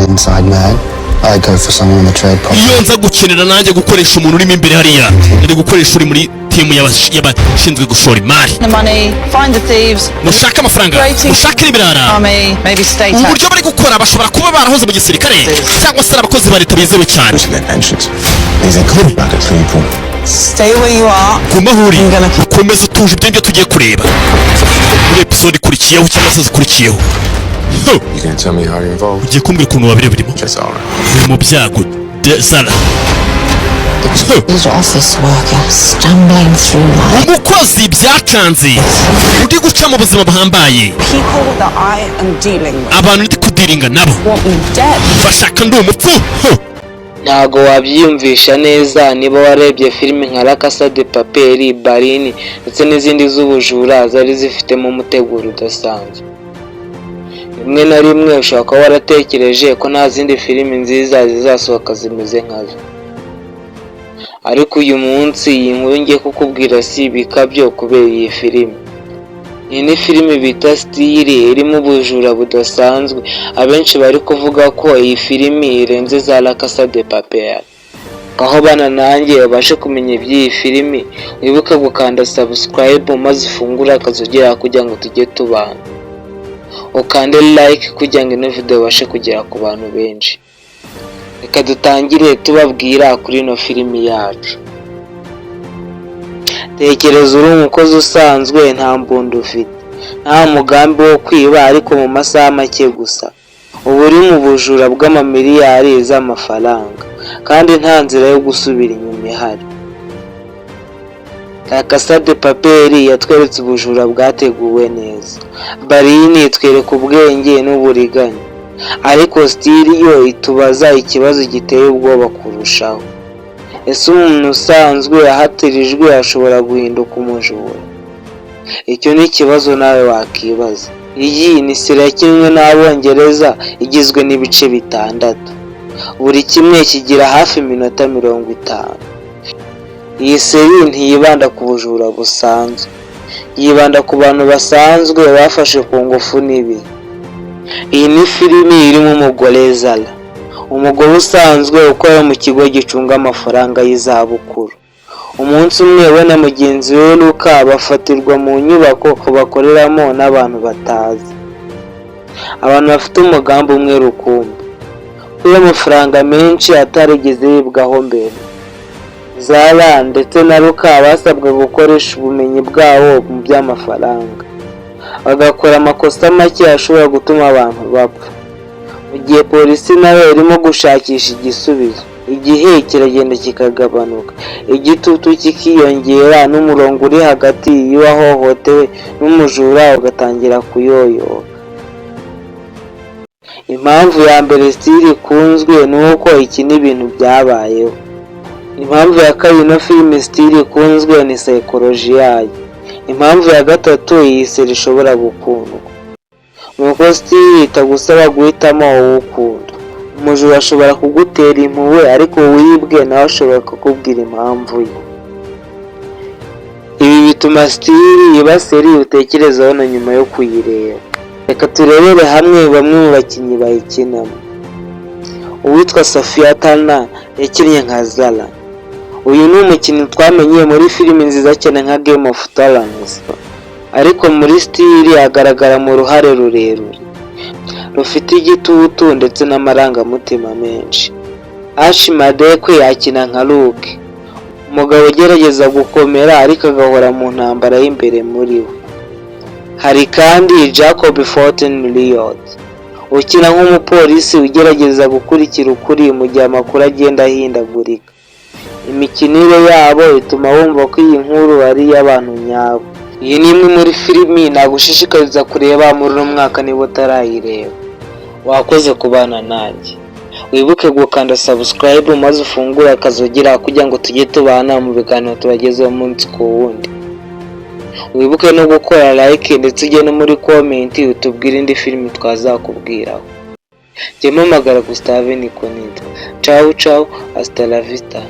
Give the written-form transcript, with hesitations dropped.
Inside man, I go for someone in the trade properly. Iyo nza gukenera nanjye gukoresha umuntu urimo imbere hariya, ndi gukoresha uri muri timu y'abashinzwe gushora imari. The money, find the thieves, Mushake amafaranga, mushake n'ibirara. army, maybe state Uburyo bari gukora, bashobora kuba barahoze mu gisirikare cyangwa se ari abakozi ba leta bizewe cyane. To their pensions. These include bucket people. Stay where you are. Guma aho uri, ukomeze utuje. Ibyo ngibyo tugiye kureba muri episode ikurikiyeho cyangwa se zikurikiyeho. Huh. You gonna tell me how you're involved? Ugiye kumbwira ukuntu wabire birimo? Just alright. Uri mu byago de Zara. Huh. Little office worker stumbling through life. Umukozi byacanze, uri guca mu buzima buhambaye. People that I am dealing with Abantu ndi kudealinga nabo want me dead. bashaka ndi umupfu. Huh. Ntago wabyiyumvisha neza niba warebye filime nka La Casa de Papel, Berlin ndetse n'izindi z'ubujura zari zifitemo umuteguro udasanzwe. Rimwe na rimwe ushobora kuba waratekereje ko nta zindi filimi nziza zizasohoka zimeze nkazo. Ariko uyu munsi iyi nkuru ngiye kukubwira si ibikabyo kubera iyi filimi. Iyi ni filimi bita Steal, irimo ubujura budasanzwe. Abenshi bari kuvuga ko iyi filimi irenze za La Casa de Papel. Aho bana nanjye ubashe kumenya iby'iyi filimi, wibuke gukanda subscribe maze ufungure akazogera kugira ngo tujye tubana. Ukande like kugira ngo ino video ibashe kugera ku bantu benshi. Reka dutangire tubabwira kuri ino filimi yacu. Tekereza uri umukozi usanzwe, nta mbunda ufite, nta mugambi wo kwiba, ariko mu masaha make gusa uba uri mu bujura bw'amamiliyari z'amafaranga, kandi nta nzira yo gusubira inyuma ihari. La Casa de Papel yatweretse ubujura bwateguwe neza. Berlin itwereka ubwenge n'uburiganya. Ariko Steal yo itubaza ikibazo giteye ubwoba kurushaho: ese umuntu usanzwe ahatirijwe ashobora guhinduka umujura? Icyo ni ikibazo nawe wakibaza. Iyi ni série yakinwe n'Abongereza, igizwe n'ibice bitandatu, buri kimwe kigira hafi iminota 50. Iyi série ntiyibanda ku bujura busanzwe, yibanda ku bantu basanzwe bafashe ku ngufu n'ibihe. Iyi ni filimi irimo umugore Zara, umugore usanzwe ukora mu kigo gicunga amafaranga y'izabukuru. Umunsi umwe we na mugenzi we Luka bafatirwa mu nyubako bakoreramo n'abantu batazi, abantu bafite umugambi umwe rukumbi: kwiba amafaranga menshi atarigeze yibwaho mbere. Zara ndetse na Luka basabwa gukoresha ubumenyi bwabo mu by'amafaranga, bagakora amakosa make ashobora gutuma abantu bapfa, mu gihe polisi nayo irimo gushakisha igisubizo. Igihe kiragenda kikagabanuka, igitutu kikiyongera, n'umurongo uri hagati y'uwahohotewe n'umujura ugatangira kuyoyoka. Impamvu ya mbere Steal ikunzwe ni uko ikina ibintu byabayeho. Impamvu ya kabiri ino filime Steal ikunzwe ni psychology yayo. Impamvu ya gatatu iyi série ishobora gukundwa ni uko Steal itagusaba guhitamo uwo ukunda. Umujura ashobora kugutera impuhwe, ariko uwibwe nawe ashobora kukubwira impamvu ye. Ibi bituma Steal iba série utekerezaho na nyuma yo kuyireba. Reka turebere hamwe bamwe mu bakinnyi bayikinamo. Uwitwa Sophie Turner yakinnye nka Zara. Uyu ni umukinnyi twamenye muri filimi nziza cyane nka Game of Thrones, ariko muri Steal agaragara mu ruhare rurerure rufite igitutu ndetse n'amarangamutima menshi. Archie Madekwe akina nka Luke, umugabo ugerageza gukomera ariko agahora mu ntambara y'imbere muri we. Hari kandi Jacob Fortin-Lloyd ukina nk'umupolisi ugerageza gukurikira ukuri mu gihe amakuru agenda ahindagurika. Imikinire yabo ituma wumva ko iyi nkuru ari iy'abantu nyabo. Iyi ni imwe muri filimi nagushishikariza kureba muri uno mwaka niba utarayireba. Wakoze kubana nanjye. Wibuke gukanda subscribe maze ufungure akazogera kugira ngo tujye tubana mu biganiro tubagezeho umunsi ku wundi. Wibuke no gukora like ndetse ujye no muri comment utubwire indi filimi twazakubwiraho. Jya mpamagara Gustave niko nitwa. Ciao ciao, hasta la vista.